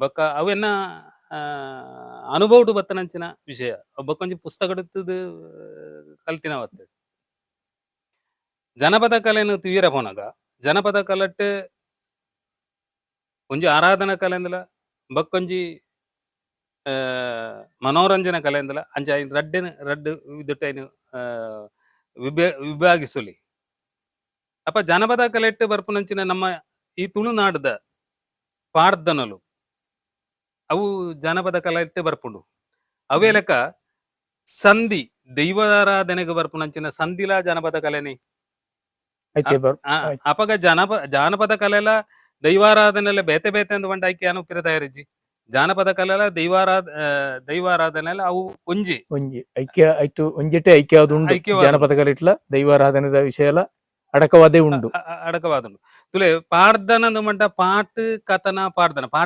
ಬೊಕ್ಕ ಅವೆನ್ನ ಅನುಭವಡು ಬತ್ತನಂಚಿನ ವಿಷಯ. ಬೊಕ್ಕೊಂಜಿ ಪುಸ್ತಕಡುತ್ತದು ಕಲ್ತಿನವತ್ತು. ಜನಪದ ಕಲೆನು ತೂಯರ ಪೋನಗ ಜನಪದ ಕಲೆಟ್ ಒಂಜಿ ಆರಾಧನಾ ಕಲೆಂದಲ ಬೊಕ್ಕೊಂಜಿ ಮನೋರಂಜನಾ ಕಲೆಂದಲ ಅಂಚ ಐನ್ ರಡ್ಡೆನ್ ರಡ್ಡ್ ವಿಧಟ್ ಐನ್ ವಿಭಾಗಿಸೊಲಿ. ಅಪ ಜನಪದ ಕಲೆಟ್ ಬರ್ಪುನಂಚಿನ ನಮ್ಮ ಈ ತುಳುನಾಡ್ದ ಪಾಡ್ದನಲು ಅವು ಜಾನಪದ ಕಲೆಟ್ ಬರ್ಪುಂಡು. ಅವೇ ಲೆಕ್ಕ ಸಂಧಿ, ದೈವಾರಾಧನೆಗೆ ಬರ್ಪುನಂಚಿನ ಸಂಧಿಲಾ ಜಾನಪದ ಕಲೆನೆ. ಐತೆ ಬರ್ ಅಪಗ ಜಾನಪದ ಕಲೆಲ ದೈವಾರಾಧನೆಲ ಬೇತೆ ಬೇತೆ ಅಂದ್ ಪಂಡ ಐಕೆ ಯಾನ್ ಪಿರ ತಯಾರಿಜ್ಜಿ. ಜಾನಪದ ಕಲೆಲ ದೈವಾರಾಧನೆಲ ಅವು ಒಂಜಿ. ಒಂಜಿ ಐಕ್ಯ ಐತು, ಒಂಜಿಟೆ ಐಕ್ಯ ಉಂಡು. ಐಕ್ಯವಾದುಂಡು. ಜಾನಪದ ಕಲೆಟ್ಲ ದೈವಾರಾಧನೆದ ವಿಷಯಲ ಅಡಕವಾದೇ ಉಂಡು. ಅಡಕವಾದುಂಡು. ತುಲೆ ಪಾಡ್ದನ ಮಂಟ ಪಾಟ್ ಕಥನ ಪಾಡ್ದನ ಪಾಟ್.